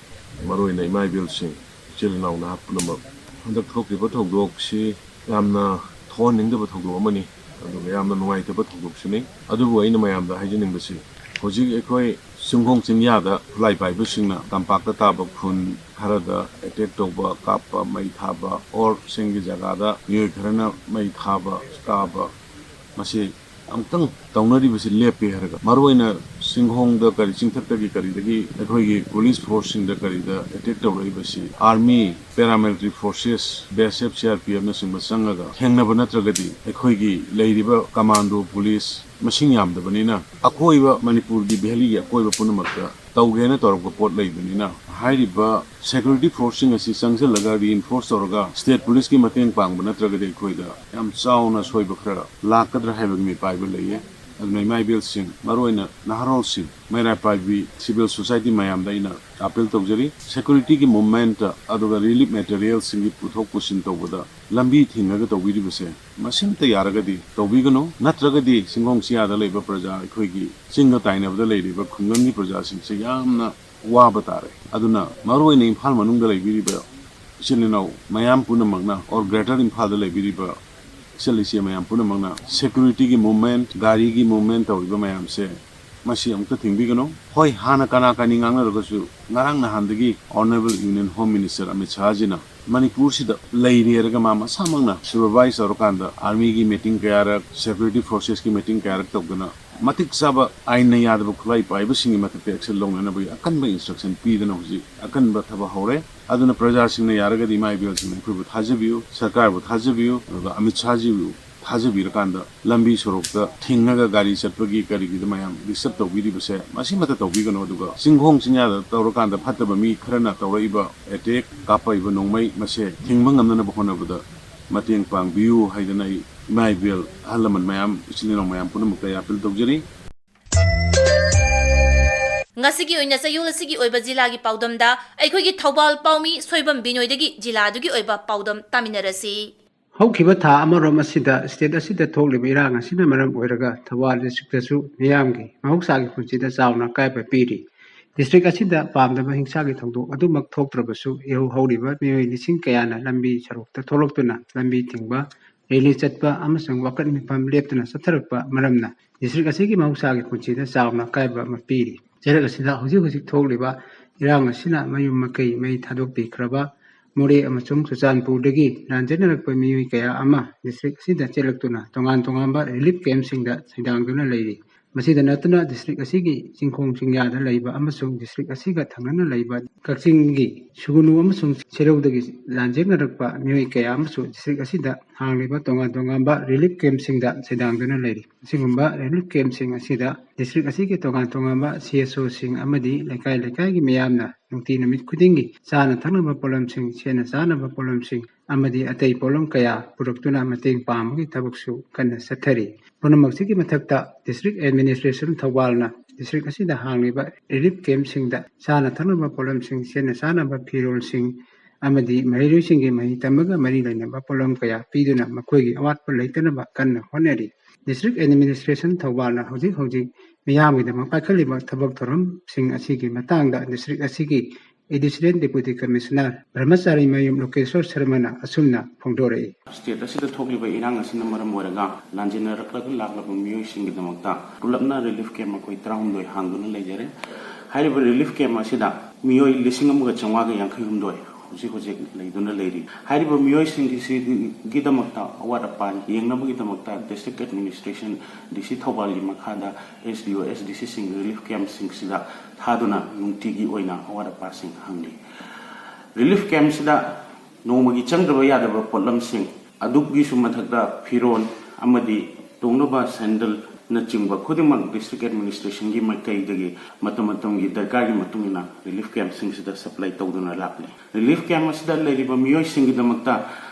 ꯃꯔꯨꯑꯣꯏꯅ ꯏꯃꯥ ꯏꯕꯦꯜꯁꯤꯡ, ꯏꯆꯤꯜ ꯏꯅꯥꯎ ꯅꯍꯥꯛ ꯄꯨꯝꯅꯃꯛ, ꯍꯟꯗꯛ ꯊꯣꯛꯈꯤꯕ ꯊꯧꯗꯣꯛꯁꯤ ꯌꯥꯝꯅ ꯊꯣꯛꯍꯟꯅꯤꯡꯗꯕ ꯊꯧꯗꯣꯛ ꯑꯃꯅꯤ, ꯑꯗꯨꯒ ꯌꯥꯝꯅ ꯅꯨꯡꯉꯥꯏꯇꯕ ꯊꯧꯗꯣꯛꯁꯨꯅꯤ꯫ ꯑꯗꯨꯕꯨ ꯑꯩꯅ ꯃꯌꯥꯝꯗ ꯍꯥꯏꯖꯅꯤꯡꯕꯁꯤ, ꯍꯧꯖꯤꯛ ꯑꯩꯈꯣꯏ ꯆꯤꯡꯈꯣꯡ ꯆꯤꯡꯌꯥꯗ ꯈꯨꯠꯂꯥꯏ ꯄꯥꯏꯕꯁꯤꯡꯅ ꯇꯝꯄꯥꯛꯇ ꯇꯥꯕ ꯈꯨꯟ ꯈꯔꯗ ꯑꯦꯇꯦꯛ ꯇꯧꯕ, ꯀꯥꯞꯄ, ꯃꯩ ꯊꯥꯕ, ꯑꯣꯔ ꯆꯤꯡꯒꯤ ꯖꯒꯥꯗ ꯃꯤꯑꯣꯏ ꯈꯔꯅ ꯃꯩ ꯊꯥꯕ, ꯀꯥꯕ, ꯃꯁꯤ ꯑꯃꯨꯛꯇꯪ ꯇꯧꯅꯔꯤꯕꯁꯤ ꯂꯦꯞꯄꯦ ꯍꯥꯏꯔꯒ, ꯃꯔꯨꯑꯣꯏꯅ ꯆꯤꯡꯈꯣꯡꯗ ꯀꯔꯤ, ꯆꯤꯡꯊꯛꯇꯒꯤ ꯀꯔꯤꯗꯒꯤ ꯑꯩꯈꯣꯏꯒꯤ ꯄꯨꯂꯤꯁ ꯐꯣꯔꯁꯁꯤꯡꯗ ꯀꯔꯤꯗ attack ꯇꯧꯔꯛꯏꯕꯁꯤ army, paramilitary forces, B ꯑꯦꯁ ꯑꯦꯐ, ꯁꯤ ꯑꯥꯔ ꯄꯤ ꯑꯦꯐꯅꯆꯤꯡꯕ ꯆꯪꯉꯒ ꯊꯦꯡꯅꯕ ꯅꯠꯇ꯭ꯔꯒꯗꯤ ꯑꯩꯈꯣꯏꯒꯤ ꯂꯩꯔꯤꯕ ꯀꯃꯥꯟꯗꯣ ꯄꯨꯂꯤꯁ ꯃꯁꯤꯡ ꯌꯥꯝꯗꯕꯅꯤꯅ ꯑꯀꯣꯏꯕ ꯃꯅꯤꯄꯨꯔꯒꯤ ꯚꯦꯂꯤꯒꯤ ꯑꯀꯣꯏꯕ ꯄꯨꯝꯅꯃꯛꯇ ꯇꯧꯒꯦꯅ ꯇꯧꯔꯛꯄ ꯄꯣꯠ ꯂꯩꯕꯅꯤꯅ, ꯍꯥꯏꯔꯤꯕ ꯁꯦꯀ꯭ꯌꯨꯔꯤꯇꯤ ꯐꯣꯔꯁꯁꯤꯡ ꯑꯁꯤ ꯆꯪꯁꯤꯜꯂꯒ ꯔꯤꯏꯟꯐꯣꯔꯁ ꯇꯧꯔꯒ ꯁ꯭ꯇꯦꯠ ꯄꯨꯂꯤꯁꯀꯤ ꯃꯇꯦꯡ ꯄꯥꯡꯕ ꯅꯠꯇ꯭ꯔꯒꯗꯤ ꯑꯩꯈꯣꯏꯗ ꯌꯥꯝ ꯆꯥꯎꯅ ꯑꯁꯣꯏꯕ ꯈꯔ ꯂꯥꯛꯀꯗ꯭ꯔꯥ ꯍꯥꯏꯕꯒꯤ ꯃꯤꯄꯥꯏꯕ ꯂꯩꯌꯦ꯫ ꯑꯗꯨꯅ ꯏꯃꯥ ꯏꯕꯦꯜꯁꯤꯡ, ꯃꯔꯨꯑꯣꯏꯅ ꯅꯍꯥꯔꯣꯜꯁꯤꯡ, ꯃꯩꯔꯥ ꯄꯥꯏꯕꯤ ꯁꯤꯚꯤꯜ ꯁꯣꯁꯥꯏꯇꯤ ꯃꯌꯥꯝꯗ ꯑꯩꯅ ꯑꯥꯄꯤꯜ ꯇꯧꯖꯔꯤ, ꯁꯦꯀ꯭ꯌꯨꯔꯤꯇꯤꯒꯤ ꯃꯨꯞꯃꯦꯟꯠꯇ ꯑꯗꯨꯒ ꯔꯤꯂꯤꯐ ꯃꯦꯇꯔꯤꯌꯦꯜꯁꯤꯡꯒꯤ ꯄꯨꯊꯣꯛ ꯄꯨꯁꯤꯟ ꯇꯧꯕꯗ ꯂꯝꯕꯤ ꯊꯤꯡꯉꯒ ꯇꯧꯕꯤꯔꯤꯕꯁꯦ ꯃꯁꯤꯝꯇ ꯌꯥꯔꯒꯗꯤ ꯇꯧꯕꯤꯒꯅꯨ꯫ ꯅꯠꯇ꯭ꯔꯒꯗꯤ ꯆꯤꯡꯈꯣꯡ ꯆꯤꯌꯥꯗ ꯂꯩꯕ ꯄ꯭ꯔꯖꯥ, ꯑꯩꯈꯣꯏꯒꯤ ꯆꯤꯡꯒ ꯇꯥꯏꯅꯕꯗ ꯂꯩꯔꯤꯕ ꯈꯨꯡꯒꯪꯒꯤ ꯄ꯭ꯔꯖꯥꯁꯤꯡꯁꯦ ꯌꯥꯝꯅ ꯋꯥꯕ ꯇꯥꯔꯦ꯫ ꯑꯗꯨꯅ ꯃꯔꯨꯑꯣꯏꯅ ꯏꯝꯐꯥꯜ ꯃꯅꯨꯡꯗ ꯂꯩꯕꯤꯔꯤꯕ ꯏꯆꯤꯜ ꯏꯅꯥꯎ ꯃꯌꯥꯝ ꯄꯨꯝꯅꯃꯛꯅ, ꯑꯣꯔ ꯒ꯭ꯔꯦꯇꯔ ꯏꯝꯐꯥꯜꯗ ꯂꯩꯕꯤꯔꯤꯕ ꯏꯆꯜ ꯏꯆꯦ ꯃꯌꯥꯝ ꯄꯨꯝꯅꯃꯛꯅ ꯁꯦꯀ꯭ꯌꯨꯔꯤꯇꯤꯒꯤ ꯃꯨꯞꯃꯦꯟꯠ, ꯒꯥꯔꯤꯒꯤ ꯃꯨꯞꯃꯦꯟꯠ ꯇꯧꯔꯤꯕ ꯃꯌꯥꯝꯁꯦ ꯃꯁꯤ ꯑꯃꯨꯛꯇ ꯊꯤꯡꯕꯤꯒꯅꯨ꯫ ꯍꯣꯏ, ꯍꯥꯟꯅ ꯀꯅꯥ ꯀꯅꯤ ꯉꯥꯡꯅꯔꯒꯁꯨ, ꯉꯔꯥꯡ ꯅꯍꯥꯟꯗꯒꯤ honourable union home minister Amit ꯁꯥꯍꯖꯤꯅ ꯃꯅꯤꯄꯨꯔꯁꯤꯗ ꯂꯩꯔꯦꯔꯒ ꯃꯥ ꯃꯁꯥꯃꯛꯅ ꯁꯨꯄꯔꯚꯥꯏꯁ ꯇꯧꯔꯀꯥꯟꯗ ꯑꯥꯔꯃꯤꯒꯤ ꯃꯤꯇꯤꯡ ꯀꯌꯥꯔꯛ, ꯁꯦꯀ꯭ꯌꯨꯔꯤꯇꯤ ꯐꯣꯔꯁꯦꯁꯀꯤ ꯃꯤꯇꯤꯡ ꯀꯌꯥꯔꯛ ꯇꯧꯗꯅ ꯃꯇꯤꯛ ꯆꯥꯕ ꯑꯥꯏꯟꯅ ꯌꯥꯗꯕ ꯈꯨꯠꯂꯥꯏ ꯄꯥꯏꯕꯁꯤꯡꯒꯤ ꯃꯊꯛꯇ ꯑꯦꯛꯁꯟ ꯂꯧꯅꯅꯕꯒꯤ ꯑꯀꯟꯕ ꯏꯟꯁꯇ꯭ꯔꯛꯁꯟ ꯄꯤꯗꯅ ꯍꯧꯖꯤꯛ ꯑꯀꯟꯕ ꯊꯕꯛ ꯍꯧꯔꯦ꯫ ꯑꯗꯨꯅ ꯄ꯭ꯔꯖꯥꯁꯤꯡꯅ ꯌꯥꯔꯒꯗꯤ ꯏꯃꯥ ꯏꯕꯦꯜꯁꯤꯡꯅ ꯑꯩꯈꯣꯏꯕꯨ ꯊꯥꯖꯕꯤꯌꯨ, ꯁꯔꯀꯥꯔꯕꯨ ꯊꯥꯖꯕꯤꯌꯨ, ꯑꯗꯨꯒ ꯑꯃꯤꯠ ꯁꯥꯍꯖꯤꯕꯨ ꯊꯥꯖꯕꯤꯔꯀꯥꯟꯗ ꯂꯝꯕꯤ ꯁꯣꯔꯣꯛꯇ ꯊꯤꯡꯉꯒ ꯒꯥꯔꯤ ꯆꯠꯄꯒꯤ ꯀꯔꯤꯒꯤꯗ ꯃꯌꯥꯝ ꯗꯤꯁꯇꯔꯕ ꯇꯧꯕꯤꯔꯤꯕꯁꯦ ꯃꯁꯤꯃꯇ ꯇꯧꯕꯤꯒꯅꯨ꯫ ꯑꯗꯨꯒ ꯆꯤꯡꯈꯣꯡ ꯆꯤꯡꯌꯥꯗ ꯇꯧꯔꯀꯥꯟꯗ ꯐꯠꯇꯕ ꯃꯤ ꯈꯔꯅ ꯇꯧꯔꯛꯏꯕ ꯑꯦꯇꯦꯛ, ꯀꯥꯞꯄꯛꯏꯕ ꯅꯣꯡꯃꯩ ꯃꯁꯦ ꯊꯤꯡꯕ ꯉꯝꯅꯅꯕ ꯍꯣꯠꯅꯕꯗ ꯃꯇꯦꯡ ꯄꯥꯡꯕꯤꯌꯨ ꯍꯥꯏꯗꯅ ꯑꯩ ꯏꯃꯥ ꯏꯕꯦꯜ, ꯑꯍꯜ ꯂꯃꯟ ꯃꯌꯥꯝ, ꯏꯆꯤꯜ ꯏꯅꯥꯎ ꯃꯌꯥꯝ ꯄꯨꯝꯅꯃꯛꯇ ꯑꯩ ꯑꯥꯄꯤꯜ ꯇꯧꯖꯔꯤ꯫ ꯉꯁꯤꯒꯤ ꯑꯣꯏꯅ ꯆꯌꯣꯜ ꯑꯁꯤꯒꯤ ꯑꯣꯏꯕ ꯖꯤꯂꯥꯒꯤ ꯄꯥꯎꯗꯝꯗ ꯑꯩꯈꯣꯏꯒꯤ ꯊꯧꯕꯥꯜ ꯄꯥꯎꯃꯤ ꯁꯣꯏꯕꯝ ꯕꯤꯅꯣꯏꯗꯒꯤ ꯖꯤꯂꯥꯗꯨꯒꯤ ꯑꯣꯏꯕ ꯄꯥꯎꯗꯝ ꯇꯥꯃꯤꯟꯅꯔꯁꯤ꯫ ꯍꯧꯈꯤꯕ ꯊꯥ ꯑꯃꯔꯣꯝ ꯑꯁꯤꯗ ꯁ꯭ꯇꯦꯠ ꯑꯁꯤꯗ ꯊꯣꯛꯂꯤꯕ ꯏꯔꯥꯡ ꯑꯁꯤꯅ ꯃꯔꯝ ꯑꯣꯏꯔꯒ ꯊꯧꯕꯥꯜ ꯗꯤꯁꯇ꯭ꯔꯤꯛꯇꯁꯨ ꯃꯤꯌꯥꯝꯒꯤ ꯃꯍꯧꯁꯥꯒꯤ ꯄꯨꯟꯁꯤꯗ ꯆꯥꯎꯅ ꯑꯀꯥꯏꯕ ꯄꯤꯔꯤ꯫ ꯗꯤꯁꯇ꯭ꯔꯤꯛ ꯑꯁꯤꯗ ꯄꯥꯝꯗꯕ ꯍꯤꯡꯁꯥꯒꯤ ꯊꯧꯗꯣꯛ ꯑꯗꯨꯃꯛ ꯊꯣꯛꯇ꯭ꯔꯕꯁꯨ, ꯏꯍꯧ ꯍꯧꯔꯤꯕ ꯃꯤꯑꯣꯏ ꯂꯤꯁꯤꯡ ꯀꯌꯥꯅ ꯂꯝꯕꯤ ꯁꯣꯔꯣꯛꯇ ꯊꯣꯛꯂꯛꯇꯨꯅ ꯂꯝꯕꯤ ꯊꯤꯡꯕ, ꯔꯦꯂꯤ ꯆꯠꯄ ꯑꯃꯁꯨꯡ ꯋꯥꯀꯠ ꯃꯤꯐꯝ ꯂꯦꯞꯇꯅ ꯆꯠꯊꯔꯛꯄ ꯃꯔꯝꯅ ꯗꯤꯁꯇ꯭ꯔꯤꯛ ꯑꯁꯤꯒꯤ ꯃꯍꯧꯁꯥꯒꯤ ꯄꯨꯟꯁꯤꯗ ꯆꯥꯎꯅ ꯑꯀꯥꯏꯕ ꯑꯃ ꯄꯤꯔꯤ꯫ ꯆꯩꯔꯛ ꯑꯁꯤꯗ ꯍꯧꯖꯤꯛ ꯍꯧꯖꯤꯛ ꯊꯣꯛꯂꯤꯕ ꯏꯔꯥꯡ ꯑꯁꯤꯅ ꯃꯌꯨꯝ ꯃꯀꯩ ꯃꯩ ꯊꯥꯗꯣꯛꯄꯤꯈ꯭ꯔꯕ ꯃꯣꯔꯦ ꯑꯃꯁꯨꯡ ꯆꯨꯔꯆꯥꯟꯄꯨꯔꯗꯒꯤ ꯂꯥꯟꯖꯦꯟꯅꯔꯛꯄ ꯃꯤꯑꯣꯏ ꯀꯌꯥ ꯑꯃ ꯗꯤꯁꯇ꯭ꯔꯤꯛ ꯑꯁꯤꯗ ꯆꯦꯜꯂꯛꯇꯨꯅ ꯇꯣꯉꯥꯟ ꯇꯣꯉꯥꯟꯕ ꯔꯤꯂꯤꯐ ꯀꯦꯝꯞꯁꯤꯡꯗ ꯁꯩꯗꯥꯡꯗꯨꯅ ꯂꯩꯔꯤ꯫ ꯃꯁꯤꯗ ꯅꯠꯇꯅ ꯗꯤꯁꯇ꯭ꯔꯤꯛ ꯑꯁꯤꯒꯤ ꯆꯤꯡꯈꯣꯡ ꯆꯤꯡꯌꯥꯗ ꯂꯩꯕ ꯑꯃꯁꯨꯡ ꯗꯤꯁꯇ꯭ꯔꯤꯛ ꯑꯁꯤꯒ ꯊꯪꯅꯅ ꯂꯩꯕ ꯀꯛꯆꯤꯡꯒꯤ ꯁꯨꯒꯨꯅꯨ ꯑꯃꯁꯨꯡ ꯁꯦꯔꯧꯗꯒꯤ ꯂꯥꯟꯖꯦꯟꯅꯔꯛꯄ ꯃꯤꯑꯣꯏ ꯀꯌꯥ ꯑꯃꯁꯨ ꯗꯤꯁꯇ꯭ꯔꯤꯛ ꯑꯁꯤꯗ ꯍꯥꯡꯂꯤꯕ ꯇꯣꯉꯥꯟ ꯇꯣꯉꯥꯟꯕ ꯔꯤꯂꯤꯐ ꯀꯦꯝꯞꯁꯤꯡꯗ ꯁꯩꯗꯥꯡꯗꯨꯅ ꯂꯩꯔꯤ꯫ ꯑꯁꯤꯒꯨꯝꯕ ꯔꯤꯂꯤꯐ ꯀꯦꯝꯞꯁꯤꯡ ꯑꯁꯤꯗ ꯗꯤꯁꯇ꯭ꯔꯤꯛ ꯑꯁꯤꯒꯤ ꯇꯣꯉꯥꯟ ꯇꯣꯉꯥꯟꯕ ꯁꯤ ꯑꯦꯁ ꯑꯣꯁꯤꯡ ꯑꯃꯗꯤ ꯂꯩꯀꯥꯏ ꯂꯩꯀꯥꯏꯒꯤ ꯃꯤꯌꯥꯝꯅ ꯅꯨꯡꯇꯤ ꯅꯨꯃꯤꯠ ꯈꯨꯗꯤꯡꯒꯤ ꯆꯥꯅ ꯊꯛꯅꯕ ꯄꯣꯠꯂꯝꯁꯤꯡ, ꯁꯦꯠꯅ ꯆꯥꯅꯕ ꯄꯣꯠꯂꯝꯁꯤꯡ ꯑꯃꯗꯤ ꯑꯇꯩ ꯄꯣꯠꯂꯝ ꯀꯌꯥ ꯄꯨꯔꯛꯇꯨꯅ ꯃꯇꯦꯡ ꯄꯥꯡꯕꯒꯤ ꯊꯕꯛꯁꯨ ꯀꯟꯅ ꯆꯠꯊꯔꯤ꯫ ꯄꯨꯝꯅꯃꯛꯁꯤꯒꯤ ꯃꯊꯛꯇ ꯗꯤꯁꯇ꯭ꯔꯤꯛ ꯑꯦꯗꯃꯤꯅꯤꯁꯇ꯭ꯔꯦꯁꯟ ꯊꯧꯕꯥꯜꯅ ꯗꯤꯁꯇ꯭ꯔꯤꯛ ꯑꯁꯤꯗ ꯍꯥꯡꯂꯤꯕ ꯔꯤꯂꯤꯐ ꯀꯦꯝꯞꯁꯤꯡꯗ ꯆꯥꯅ ꯊꯛꯅꯕ ꯄꯣꯠꯂꯝꯁꯤꯡ, ꯁꯦꯠꯅ ꯆꯥꯅꯕ ꯐꯤꯔꯣꯜꯁꯤꯡ ꯑꯃꯗꯤ ꯃꯍꯩꯔꯣꯏꯁꯤꯡꯒꯤ ꯃꯍꯩ ꯇꯝꯕꯒ ꯃꯔꯤ ꯂꯩꯅꯕ ꯄꯣꯠꯂꯝ ꯀꯌꯥ ꯄꯤꯗꯨꯅ ꯃꯈꯣꯏꯒꯤ ꯑꯋꯥꯠꯄ ꯂꯩꯇꯅꯕ ꯀꯟꯅ ꯍꯣꯠꯅꯔꯤ꯫ ꯗꯤꯁꯇ꯭ꯔꯤꯛ ꯑꯦꯗꯃꯤꯅꯤꯁꯇ꯭ꯔꯦꯁꯟ ꯊꯧꯕꯥꯜꯅ ꯍꯧꯖꯤꯛ ꯍꯧꯖꯤꯛ ꯃꯤꯌꯥꯝꯒꯤꯗꯃꯛ ꯄꯥꯏꯈꯠꯂꯤꯕ ꯊꯕꯛ ꯊꯧꯔꯝꯁꯤꯡ ꯑꯁꯤꯒꯤ ꯃꯇꯥꯡꯗ ꯗꯤꯁꯇ꯭ꯔꯤꯛ ꯑꯁꯤꯒꯤ ꯑꯦꯗꯤꯁꯅꯦꯜ ꯗꯦꯄꯨꯇꯤ ꯀꯃꯤꯁꯅꯔ ꯕ꯭ꯔꯍꯃꯆꯥꯔꯤ ꯃꯌꯨꯝ ꯂꯣꯀꯦꯁꯣꯔ ꯁꯔꯃꯅ ꯑꯁꯨꯝꯅ ꯐꯣꯡꯗꯣꯔꯛꯏ꯫ ꯁ꯭ꯇꯦꯠ ꯑꯁꯤꯗ ꯊꯣꯛꯂꯤꯕ ꯏꯔꯥꯡ ꯑꯁꯤꯅ ꯃꯔꯝ ꯑꯣꯏꯔꯒ ꯂꯥꯟꯖꯦꯟꯅꯔꯛꯂꯒ ꯂꯥꯛꯂꯕ ꯃꯤꯑꯣꯏꯁꯤꯡꯒꯤꯗꯃꯛꯇ ꯄꯨꯂꯞꯅ ꯔꯤꯂꯤꯐ ꯀꯦꯝꯞ ꯑꯩꯈꯣꯏ ꯇꯔꯥꯍꯨꯝꯗꯣꯏ ꯍꯥꯡꯗꯨꯅ ꯂꯩꯖꯔꯦ꯫ ꯍꯥꯏꯔꯤꯕ ꯔꯤꯂꯤꯐ ꯀꯦꯝꯞ ꯑꯁꯤꯗ ꯃꯤꯑꯣꯏ ꯂꯤꯁꯤꯡ ꯑꯃꯒ ꯆꯥꯝꯃꯉꯥꯒ ꯌꯥꯡꯈꯩ ꯍꯨꯝꯗꯣꯏ ꯍꯧꯖꯤꯛ ꯍꯧꯖꯤꯛ ꯂꯩꯗꯨꯅ ꯂꯩꯔꯤ꯫ ꯍꯥꯏꯔꯤꯕ ꯃꯤꯑꯣꯏꯁꯤꯡꯒꯤꯁꯤꯒꯤꯗꯃꯛꯇ ꯑꯋꯥꯠ ꯑꯄꯥ ꯌꯦꯡꯅꯕꯒꯤꯗꯃꯛꯇ ꯗꯤꯁꯇ꯭ꯔꯤꯛ ꯑꯦꯗꯃꯤꯅꯤꯁꯇ꯭ꯔꯦꯁꯟ, ꯗꯤ ꯁꯤ ꯊꯧꯕꯥꯜꯒꯤ ꯃꯈꯥꯗ ꯑꯦꯁ ꯗꯤ ꯑꯣ, ꯑꯦꯁ ꯗꯤ ꯁꯤꯁꯤꯡ ꯔꯤꯂꯤꯐ ꯀꯦꯝꯞꯁꯤꯡꯁꯤꯗ ꯊꯥꯗꯨꯅ ꯅꯨꯡꯇꯤꯒꯤ ꯑꯣꯏꯅ ꯑꯋꯥꯠ ꯑꯄꯥꯁꯤꯡ ꯍꯪꯂꯤ꯫ ꯔꯤꯂꯤꯐ ꯀꯦꯝꯞꯁꯤꯗ ꯅꯣꯡꯃꯒꯤ ꯆꯪꯗꯕ ꯌꯥꯗꯕ ꯄꯣꯠꯂꯝꯁꯤꯡ ꯑꯗꯨꯒꯤꯁꯨ ꯃꯊꯛꯇ ꯐꯤꯔꯣꯜ ꯑꯃꯗꯤ ꯇꯣꯡꯅꯕ ꯁꯦꯟꯗꯜꯅꯆꯤꯡꯕ ꯈꯨꯗꯤꯡꯃꯛ ꯗꯤꯁꯇ꯭ꯔꯤꯛ ꯑꯦꯗꯃꯤꯅꯤꯁꯇ꯭ꯔꯦꯁꯟꯒꯤ ꯃꯥꯏꯀꯩꯗꯒꯤ ꯃꯇꯝ ꯃꯇꯝꯒꯤ ꯗꯔꯀꯥꯔꯒꯤ ꯃꯇꯨꯡ ꯏꯟꯅ ꯔꯤꯂꯤꯐ ꯀꯦꯝꯞꯁꯤꯡꯁꯤꯗ ꯁꯄ꯭ꯂꯥꯏ ꯇꯧꯗꯨꯅ ꯂꯥꯛꯂꯤ꯫ ꯔꯤꯂꯤꯐ ꯀꯦꯝꯞ ꯑꯁꯤꯗ ꯂꯩꯔꯤꯕ ꯃꯤꯑꯣꯏꯁꯤꯡꯒꯤꯗꯃꯛꯇ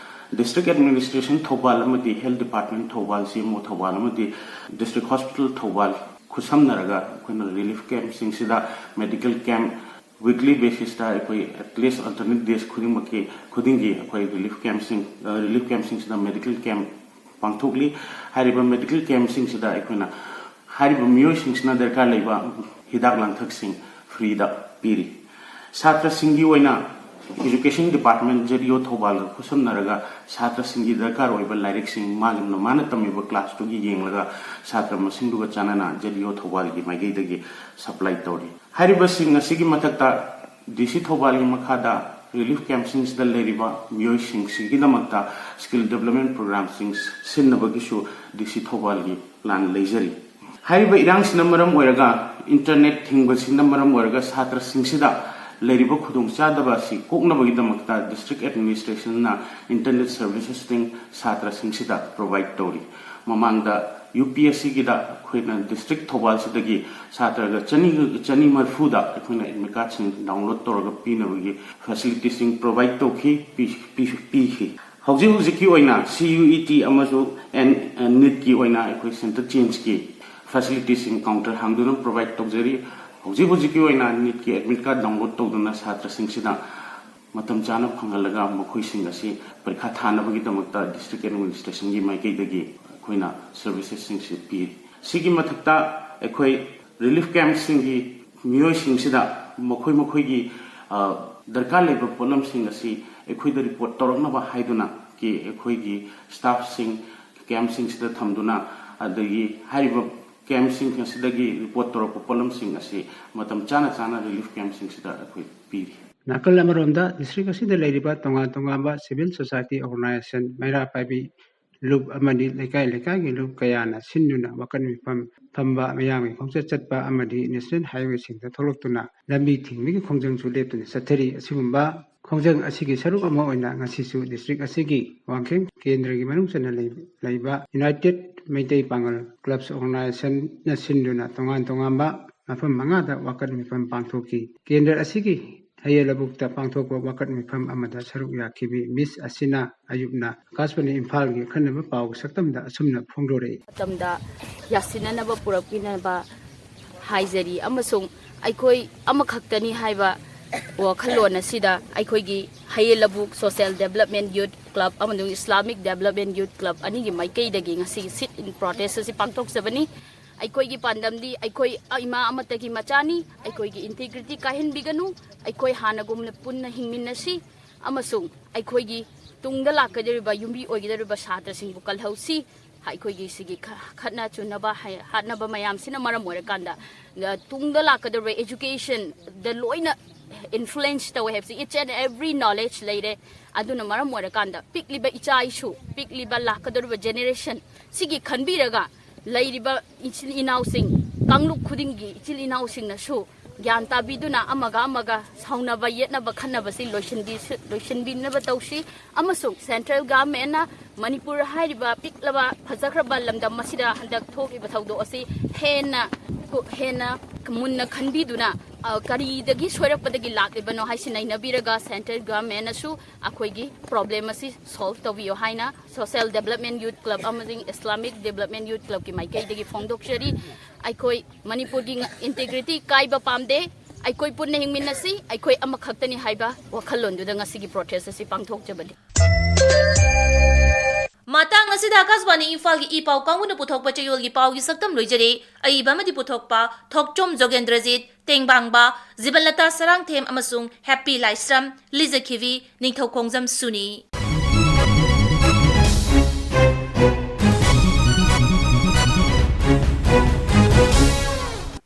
ꯗꯤꯁꯇ꯭ꯔꯤꯛ ꯑꯦꯗꯃꯤꯅꯤꯁꯇ꯭ꯔꯦꯁꯟ ꯊꯧꯕꯥꯜ ꯑꯃꯗꯤ ꯍꯦꯜꯊ ꯗꯤꯄꯥꯔꯠꯃꯦꯟ ꯊꯧꯕꯥꯜ, ꯁꯤ ꯑꯦꯝ ꯑꯣ ꯊꯧꯕꯥꯜ ꯑꯃꯗꯤ ꯗꯤꯁꯇ꯭ꯔꯤꯛ ꯍꯣꯁꯄꯤꯇꯥꯜ ꯊꯧꯕꯥꯜ ꯈꯨꯠꯁꯝꯅꯔꯒ ꯑꯩꯈꯣꯏꯅ ꯔꯤꯂꯤꯐ ꯀꯦꯝꯞꯁꯤꯡꯁꯤꯗ ꯃꯦꯗꯤꯀꯦꯜ ꯀꯦꯝꯞ ꯋꯤꯛꯂꯤ ꯕꯦꯁꯤꯁꯇ ꯑꯩꯈꯣꯏ ꯑꯦꯠꯂꯤꯁ ꯑꯜꯇꯔꯅꯦꯠ ꯗꯦꯖ ꯈꯨꯗꯤꯡꯃꯛꯀꯤ, ꯈꯨꯗꯤꯡꯒꯤ ꯑꯩꯈꯣꯏ ꯔꯤꯂꯤꯐ ꯀꯦꯝꯞꯁꯤꯡ, ꯑ, ꯔꯤꯂꯤꯐ ꯀꯦꯝꯞꯁꯤꯡꯁꯤꯗ ꯃꯦꯗꯤꯀꯦꯜ ꯀꯦꯝꯞ ꯄꯥꯡꯊꯣꯛꯂꯤ꯫ ꯍꯥꯏꯔꯤꯕ ꯃꯦꯗꯤꯀꯦꯜ ꯀꯦꯝꯞꯁꯤꯡꯁꯤꯗ ꯑꯩꯈꯣꯏꯅ ꯍꯥꯏꯔꯤꯕ ꯃꯤꯑꯣꯏꯁꯤꯡꯁꯤꯅ ꯗꯔꯀꯥꯔ ꯂꯩꯕ ꯍꯤꯗꯥꯛ ꯂꯥꯡꯊꯛꯁꯤꯡ ꯐ꯭ꯔꯤꯗ ꯄꯤꯔꯤ꯫ ꯁꯥꯇ꯭ꯔꯁꯤꯡꯒꯤ ꯑꯣꯏꯅ Education Department, ꯖꯦꯠ ꯏ ꯑꯣ ꯊꯧꯕꯥꯜꯒ ꯈꯨꯠꯁꯝꯅꯔꯒ ꯁꯥꯇ꯭ꯔꯁꯤꯡꯒꯤ ꯗꯔꯀꯥꯔ ꯑꯣꯏꯕ ꯂꯥꯏꯔꯤꯛꯁꯤꯡ ꯃꯥꯒꯤ ꯃꯥꯅ ꯇꯝꯃꯤꯕ ꯀ꯭ꯂꯥꯁꯇꯨꯒꯤ ꯌꯦꯡꯂꯒ ꯁꯥꯇ꯭ꯔ ꯃꯁꯤꯡꯗꯨꯒ ꯆꯥꯟꯅꯅ ꯖꯦꯠ ꯏ ꯑꯣ ꯊꯧꯕꯥꯜꯒꯤ ꯃꯥꯏꯀꯩꯗꯒꯤ ꯁꯄ꯭ꯂꯥꯏ ꯇꯧꯔꯤ꯫ ꯍꯥꯏꯔꯤꯕꯁꯤꯡ ꯑꯁꯤꯒꯤ ꯃꯊꯛꯇ ꯗꯤ ꯁꯤ ꯊꯧꯕꯥꯜꯒꯤ ꯃꯈꯥꯗ ꯔꯤꯂꯤꯐ ꯀꯦꯝꯞꯁꯤꯡꯁꯤꯗ ꯂꯩꯔꯤꯕ ꯃꯤꯑꯣꯏꯁꯤꯡꯁꯤꯒꯤꯗꯃꯛꯇ ꯁ꯭ꯀꯤꯜ ꯗꯦꯕꯂꯞꯃꯦꯟ ꯄ꯭ꯔꯣꯒ꯭ꯔꯥꯝꯁꯤꯡ ꯁꯤꯟꯅꯕꯒꯤꯁꯨ ꯗꯤ ꯁꯤ ꯊꯧꯕꯥꯜꯒꯤ ꯄ꯭ꯂꯥꯟ ꯂꯩꯖꯔꯤ꯫ ꯍꯥꯏꯔꯤꯕ ꯏꯔꯥꯡꯁꯤꯅ ꯃꯔꯝ ꯑꯣꯏꯔꯒ, ꯏꯟꯇꯔꯅꯦꯠ ꯊꯤꯡꯕꯁꯤꯅ ꯃꯔꯝ ꯑꯣꯏꯔꯒ ꯁꯥꯇ꯭ꯔꯁꯤꯡꯁꯤꯗ ꯂꯩꯔꯤꯕ ꯈꯨꯗꯣꯡꯆꯥꯗꯕ ꯑꯁꯤ ꯀꯣꯛꯅꯕꯒꯤꯗꯃꯛꯇ ꯗꯤꯁꯇ꯭ꯔꯤꯛ ꯑꯦꯗꯃꯤꯅꯤꯁꯇ꯭ꯔꯦꯁꯟꯅ ꯏꯟꯇꯔꯅꯦꯠ ꯁꯔꯚꯤꯁꯦꯁꯁꯤꯡ ꯁꯥꯇ꯭ꯔꯁꯤꯡꯁꯤꯗ ꯄ꯭ꯔꯣꯚꯥꯏꯗ ꯇꯧꯔꯤ꯫ ꯃꯃꯥꯡꯗ ꯌꯨ ꯄꯤ ꯑꯦꯁ ꯁꯤꯒꯤꯗ ꯑꯩꯈꯣꯏꯅ ꯗꯤꯁꯇ꯭ꯔꯤꯛ ꯊꯧꯕꯥꯜꯁꯤꯗꯒꯤ ꯁꯥꯇ꯭ꯔꯒ ꯆꯅꯤ, ꯆꯅꯤ ꯃꯔꯤꯐꯨꯗ ꯑꯩꯈꯣꯏꯅ ꯑꯦꯗꯃꯤꯠ ꯀꯥꯔꯗꯁꯤꯡ ꯗꯥꯎꯟꯂꯣꯗ ꯇꯧꯔꯒ ꯄꯤꯅꯕꯒꯤ ꯐꯦꯁꯤꯂꯤꯇꯤꯁꯤꯡ ꯄ꯭ꯔꯣꯚꯥꯏꯗ ꯇꯧꯈꯤ, ꯄꯤ-, ꯄꯤ-, ꯄꯤꯈꯤ꯫ ꯍꯧꯖꯤꯛ ꯍꯧꯖꯤꯛꯀꯤ ꯑꯣꯏꯅ ꯁꯤ ꯌꯨ ꯏ ꯇꯤ ꯑꯃꯁꯨꯡ ꯑꯦꯟ-, ꯅꯤꯠꯀꯤ ꯑꯣꯏꯅ ꯑꯩꯈꯣꯏ ꯁꯦꯟꯇꯔ ꯆꯦꯟꯖꯀꯤ ꯐꯦꯁꯤꯂꯤꯇꯤꯁꯤꯡ ꯀꯥꯎꯟꯇꯔ ꯍꯥꯡꯗꯨꯅ ꯄ꯭ꯔꯣꯚꯥꯏꯗ ꯇꯧꯖꯔꯤ꯫ ꯍꯧꯖꯤꯛ ꯍꯧꯖꯤꯛꯀꯤ ꯑꯣꯏꯅ ꯅꯤꯠꯀꯤ ꯑꯦꯗꯃꯤꯠ ꯀꯥꯔꯗ ꯗꯥꯎꯟꯂꯣꯗ ꯇꯧꯗꯨꯅ ꯁꯥꯇ꯭ꯔꯁꯤꯡꯁꯤꯗ ꯃꯇꯝ ꯆꯥꯅ ꯐꯪꯍꯜꯂꯒ ꯃꯈꯣꯏꯁꯤꯡ ꯑꯁꯤ ꯄꯔꯤꯈꯥ ꯊꯥꯅꯕꯒꯤꯗꯃꯛꯇ ꯗꯤꯁꯇ꯭ꯔꯤꯛ ꯑꯦꯗꯃꯤꯅꯤꯁꯇ꯭ꯔꯦꯁꯟꯒꯤ ꯃꯥꯏꯀꯩꯗꯒꯤ ꯑꯩꯈꯣꯏꯅ ꯁꯔꯚꯤꯁꯦꯁꯁꯤꯡꯁꯤ ꯄꯤꯔꯤ꯫ ꯁꯤꯒꯤ ꯃꯊꯛꯇ ꯑꯩꯈꯣꯏ ꯔꯤꯂꯤꯐ ꯀꯦꯝꯞꯁꯤꯡꯒꯤ ꯃꯤꯑꯣꯏꯁꯤꯡꯁꯤꯗ ꯃꯈꯣꯏ ꯃꯈꯣꯏꯒꯤ, ꯑ, ꯗꯔꯀꯥꯔ ꯂꯩꯕ ꯄꯣꯠꯂꯝꯁꯤꯡ ꯑꯁꯤ ꯑꯩꯈꯣꯏꯗ ꯔꯤꯄꯣꯔꯠ ꯇꯧꯔꯛꯅꯕ ꯍꯥꯏꯗꯨꯅ ꯀꯤ ꯑꯩꯈꯣꯏꯒꯤ ꯁ꯭ꯇꯥꯐꯁꯤꯡ ꯀꯦꯝꯞꯁꯤꯡꯁꯤꯗ ꯊꯝꯗꯨꯅ, ꯑꯗꯒꯤ ꯍꯥꯏꯔꯤꯕ ꯀꯦꯝꯞꯁꯤꯡ ꯑꯁꯤꯗꯒꯤ ꯔꯤꯄꯣꯔꯠ ꯇꯧꯔꯛꯄ ꯄꯣꯠꯂꯝꯁꯤꯡ ꯑꯁꯤ ꯃꯇꯝ ꯆꯥꯅ ꯆꯥꯅ ꯔꯤꯂꯤꯐ ꯀꯦꯝꯞꯁꯤꯡꯁꯤꯗ ꯑꯩꯈꯣꯏ ꯄꯤꯔꯤ꯫ ꯅꯥꯀꯜ ꯑꯃꯔꯣꯝꯗ, ꯗꯤꯁꯇ꯭ꯔꯤꯛ ꯑꯁꯤꯗ ꯂꯩꯔꯤꯕ ꯇꯣꯉꯥꯟ ꯇꯣꯉꯥꯟꯕ ꯁꯤꯚꯤꯜ ꯁꯣꯁꯥꯏꯇꯤ ꯑꯣꯔꯒꯅꯥꯏꯖꯦꯁꯟ, ꯃꯩꯔꯥ ꯄꯥꯏꯕꯤ ꯂꯨꯞ ꯑꯃꯗꯤ ꯂꯩꯀꯥꯏ ꯂꯩꯀꯥꯏꯒꯤ ꯂꯨꯞ ꯀꯌꯥꯅ ꯁꯤꯟꯗꯨꯅ ꯋꯥꯀꯠ ꯃꯤꯐꯝ ꯐꯝꯕ, ꯃꯤꯌꯥꯝꯒꯤ ꯈꯣꯡꯆꯠ ꯆꯠꯄ ꯑꯃꯗꯤ ꯅꯦꯁꯅꯦꯜ ꯍꯥꯏꯋꯦꯁꯤꯡꯗ ꯊꯣꯛꯂꯛꯇꯨꯅ ꯂꯝꯕꯤ ꯊꯤꯡꯕꯒꯤ ꯈꯣꯡꯖꯪꯁꯨ ꯂꯦꯞꯇꯅ ꯆꯠꯊꯔꯤ꯫ ꯑꯁꯤꯒꯨꯝꯕ ꯈꯣꯡꯖꯪ ꯑꯁꯤꯒꯤ ꯁꯔꯨꯛ ꯑꯃ ꯑꯣꯏꯅ ꯉꯁꯤꯁꯨ ꯗꯤꯁꯇ꯭ꯔꯤꯛ ꯑꯁꯤꯒꯤ ꯋꯥꯡꯈꯦꯝ ꯀꯦꯟꯗ꯭ꯔꯒꯤ ꯃꯅꯨꯡ ꯆꯟꯅ ꯂꯩ-, ꯂꯩꯕ ꯌꯨꯅꯥꯏꯇꯦꯠ ꯃꯩꯇꯩ ꯄꯥꯉꯜ ꯀ꯭ꯂꯕꯁ ꯑꯣꯔꯒꯅꯥꯏꯖꯦꯁꯟꯅ ꯁꯤꯟꯗꯨꯅ ꯇꯣꯉꯥꯟ ꯇꯣꯉꯥꯟꯕ ꯃꯐꯝ ꯃꯉꯥꯗ ꯋꯥꯀꯠ ꯃꯤꯐꯝ ꯄꯥꯡꯊꯣꯛꯈꯤ꯫ ꯀꯦꯟꯗ꯭ꯔ ꯑꯁꯤꯒꯤ ꯍꯌꯦꯜ ꯂꯧꯕꯨꯛꯇ ꯄꯥꯡꯊꯣꯛꯄ ꯋꯥꯀꯠ ꯃꯤꯐꯝ ꯑꯃꯗ ꯁꯔꯨꯛ ꯌꯥꯈꯤꯕꯤ ꯃꯤꯁ ꯑꯁꯤꯅ ꯑꯌꯨꯞꯅ ꯑꯀꯥꯁꯕꯥꯅꯤ ꯏꯝꯐꯥꯜꯒꯤ ꯑꯈꯟꯅꯕ ꯄꯥꯎꯒꯤ ꯁꯛꯇꯝꯗ ꯑꯁꯨꯝꯅ ꯐꯣꯡꯗꯣꯔꯛꯏ꯫ ꯃꯇꯝꯗ ꯌꯥꯁꯤꯟꯅꯅꯕ ꯄꯨꯔꯛꯄꯤꯅꯕ ꯍꯥꯏꯖꯔꯤ, ꯑꯃꯁꯨꯡ ꯑꯩꯈꯣꯏ ꯑꯃꯈꯛꯇꯅꯤ ꯍꯥꯏꯕ ꯋꯥꯈꯜꯂꯣꯟ ꯑꯁꯤꯗ ꯑꯩꯈꯣꯏꯒꯤ ꯍꯌꯦꯜ ꯂꯧꯕꯨꯛ ꯁꯣꯁꯤꯌꯦꯜ ꯗꯦꯕꯂꯞꯃꯦꯟ ꯌꯨꯠ ꯀ꯭ꯂꯕ ꯑꯃꯁꯨꯡ ꯏꯁꯂꯥꯃꯤꯛ ꯗꯦꯕꯂꯞꯃꯦꯟ ꯌꯨꯠ ꯀ꯭ꯂꯕ ꯑꯅꯤꯒꯤ ꯃꯥꯏꯀꯩꯗꯒꯤ ꯉꯁꯤ ꯁꯤꯠ ꯏꯟ ꯄ꯭ꯔꯣꯇꯦꯁ ꯑꯁꯤ ꯄꯥꯡꯊꯣꯛꯆꯕꯅꯤ꯫ ꯑꯩꯈꯣꯏꯒꯤ ꯄꯥꯟꯗꯝꯗꯤ ꯑꯩꯈꯣꯏ ꯏꯃꯥ ꯑꯃꯠꯇꯒꯤ ꯃꯆꯥꯅꯤ꯫ ꯑꯩꯈꯣꯏꯒꯤ integrity ꯀꯥꯏꯍꯟꯕꯤꯒꯅꯨ꯫ ꯑꯩꯈꯣꯏ ꯍꯥꯟꯅꯒꯨꯝꯅ ꯄꯨꯟꯅ ꯍꯤꯡꯃꯤꯟꯅꯁꯤ ꯑꯃꯁꯨꯡ ꯑꯩꯈꯣꯏꯒꯤ ꯇꯨꯡꯗ ꯂꯥꯛꯀꯗꯧꯔꯤꯕ ꯌꯨꯝꯕꯤ ꯑꯣꯏꯒꯗꯧꯔꯤꯕ ꯁꯥꯇ꯭ꯔꯁꯤꯡꯕꯨ ꯀꯜꯍꯧꯁꯤ꯫ ꯑꯩꯈꯣꯏꯒꯤ ꯁꯤꯒꯤ ꯈ-, ꯈꯠꯅ ꯆꯨꯅꯕ, ꯍꯥꯏ-, ꯍꯥꯠꯅꯕ ꯃꯌꯥꯝꯁꯤꯅ ꯃꯔꯝ ꯑꯣꯏꯔꯀꯥꯟꯗ, ꯑ, ꯇꯨꯡꯗ ꯂꯥꯛꯀꯗꯧꯔꯤꯕ educationꯗ ꯂꯣꯏꯅ influence ꯇꯧꯋꯦ ꯍꯥꯏꯕꯁꯤ each and every knowledge ꯂꯩꯔꯦ꯫ ꯑꯗꯨꯅ ꯃꯔꯝ ꯑꯣꯏꯔꯀꯥꯟꯗ ꯄꯤꯛꯂꯤꯕ ꯏꯆꯥ ꯏꯁꯨ, ꯄꯤꯛꯂꯤꯕ ꯂꯥꯛꯀꯗꯧꯔꯤꯕ generation ꯁꯤꯒꯤ ꯈꯟꯕꯤꯔꯒ ꯂꯩꯔꯤꯕ ꯏꯆꯤꯜ ꯏꯅꯥꯎꯁꯤꯡ, ꯀꯥꯡꯂꯨꯞ ꯈꯨꯗꯤꯡꯒꯤ ꯏꯆꯤꯜ ꯏꯅꯥꯎꯁꯤꯡꯅꯁꯨ ꯒ꯭ꯌꯥꯟ ꯇꯥꯕꯤꯗꯨꯅ ꯑꯃꯒ ꯑꯃꯒ ꯁꯥꯎꯅꯕ ꯌꯦꯠꯅꯕ ꯈꯟꯅꯕꯁꯤ ꯂꯣꯏꯁꯤꯟꯕꯤ-, ꯂꯣꯏꯁꯤꯟꯕꯤꯅꯕ ꯇꯧꯁꯤ꯫ ꯑꯃꯁꯨꯡ central governmentꯅ ꯃꯅꯤꯄꯨꯔ ꯍꯥꯏꯔꯤꯕ ꯄꯤꯛꯂꯕ ꯐꯖꯈ꯭ꯔꯕ ꯂꯝꯗꯝ ꯑꯁꯤꯗ ꯍꯟꯗꯛ ꯊꯣꯛꯂꯤꯕ ꯊꯧꯗꯣꯛ ꯑꯁꯤ ꯍꯦꯟꯅ, ꯍꯦꯟꯅ ꯃꯨꯟꯅ ꯈꯟꯕꯤꯗꯨꯅ, ꯑ, ꯀꯔꯤꯗꯒꯤ ꯁꯣꯏꯔꯛꯄꯗꯒꯤ ꯂꯥꯛꯂꯤꯕꯅꯣ ꯍꯥꯏꯁꯤ ꯅꯩꯅꯕꯤꯔꯒ central governmentꯅꯁꯨ ꯑꯩꯈꯣꯏꯒꯤ problem ꯑꯁꯤ solve ꯇꯧꯕꯤꯌꯣ ꯍꯥꯏꯅ Social Development Youth Club ꯑꯃꯁꯨꯡ Islamic Development Youth Clubꯀꯤ ꯃꯥꯏꯀꯩꯗꯒꯤ ꯐꯣꯡꯗꯣꯛꯆꯔꯤ꯫ ꯑꯩꯈꯣꯏ ꯃꯅꯤꯄꯨꯔꯒꯤ ꯉ-, integrity ꯀꯥꯏꯕ ꯄꯥꯝꯗꯦ꯫ ꯑꯩꯈꯣꯏ ꯄꯨꯟꯅ ꯍꯤꯡꯃꯤꯟꯅꯁꯤ, ꯑꯩꯈꯣꯏ ꯑꯃꯈꯛꯇꯅꯤ ꯍꯥꯏꯕ ꯋꯥꯈꯜꯂꯣꯟꯗꯨꯗ ꯉꯁꯤꯒꯤ protest ꯑꯁꯤ ꯄꯥꯡꯊꯣꯛꯆꯕꯅꯤ꯫ ꯃꯇꯥꯡ ꯑꯁꯤꯗ ꯑꯀꯥꯁꯕꯥꯅꯤ ꯏꯝꯐꯥꯜꯒꯤ ꯏ ꯄꯥꯎ ꯀꯥꯡꯕꯨꯅ ꯄꯨꯊꯣꯛꯄ ꯆꯌꯣꯜꯒꯤ ꯄꯥꯎꯒꯤ ꯁꯛꯇꯝ ꯂꯣꯏꯖꯔꯦ꯫ ꯑꯏꯕ ꯑꯃꯗꯤ ꯄꯨꯊꯣꯛꯄ ꯊꯣꯛꯆꯣꯝ ꯖꯣꯒꯦꯟꯗ꯭ꯔꯖꯤꯠ, ꯇꯦꯡꯕꯥꯡꯕ ꯖꯤꯕꯟꯂꯇꯥ ꯁꯔꯥꯡꯊꯦꯝ ꯑꯃꯁꯨꯡ ꯍꯦꯞꯄꯤ ꯂꯥꯏꯁ꯭ꯔꯝ, ꯂꯤꯖꯈꯤꯕꯤ ꯅꯤꯡꯊꯧꯈꯣꯡꯖꯝ ꯁꯨꯅꯤ꯫